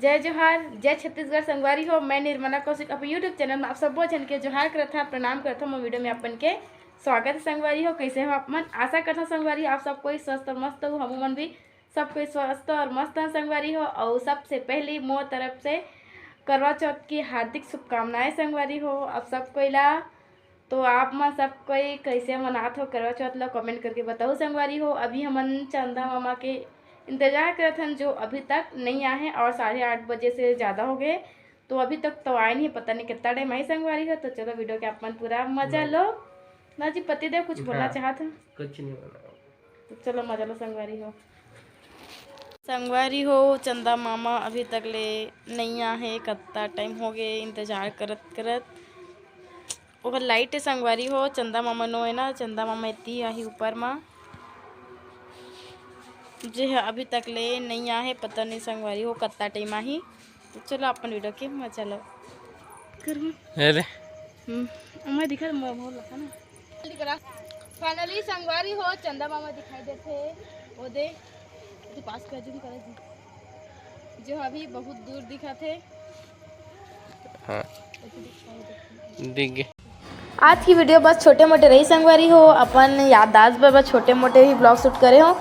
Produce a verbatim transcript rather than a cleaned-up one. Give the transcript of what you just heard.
जय जोहार, जय छत्तीसगढ़ संगवारी हो। मैं निर्मला कौशिक अपन YouTube चैनल में आप सब्बो झन के जोहार करत हव, प्रणाम करत हव। मोर वीडियो में अपन के स्वागत है संगवारी हो। कैसे हो आप मन? आशा करत हव संगवारी हो आप सब कोई स्वस्थ और मस्त हो, हमू मन भी सब कोई स्वस्थ और मस्त हन संगवारी हो। और सबसे पहले मोर तरफ से करवा चौथ की हार्दिक शुभकामनाएं संगवारी हो आप सब कोई ला। तो आप मन सब कोई कैसे मनात हो करवा चौथ ला, कमेंट करके बताओ संगवारी हो। अभी हमन चंदा मामा के इंतजार करत हन, जो अभी तक नहीं आए हैं और साढ़े आठ बजे से ज़्यादा हो गए, तो अभी तक तो आए नहीं, पता नहीं कितना टाइम आई संगवारी हो। तो चलो वीडियो के आप मन पूरा मजा लो। ना जी पतिदेव कुछ बोलना हाँ। चाहत हो? कुछ नहीं बोला। तो चलो मजा लो संगवारी हो। संगवारी हो, चंदा मामा अभी तक ले नहीं आ हे, कत्ता टाइम हो गए इंतजार करत करत। ओकर लाइट है संगवारी हो, चंदा मामा नो है ना, चंदा मामा इतनी आही ऊपर मा, जे ह अभी तक ले नहीं आ हे, पता नहीं संगवारी हो कत्ता टाइम आही। तो चलो अपन वीडियो के मजा लो। करूँ। अरे हम्म, मैं दिखा, मैं बहुत लगा ना। फाइनली संगवारी हो, चंदा मामा दिखाई देथे। ओ दे, तू पास कर, जूम कर जी। जो अभी बहुत दूर दिखा थे। हाँ। दिख गए। आज की वीडियो बस छोटे मोटे रही संगवारी हो, अपन याददाश्त बर बस छोटे मोटे ही ब्लॉग शूट करे हो।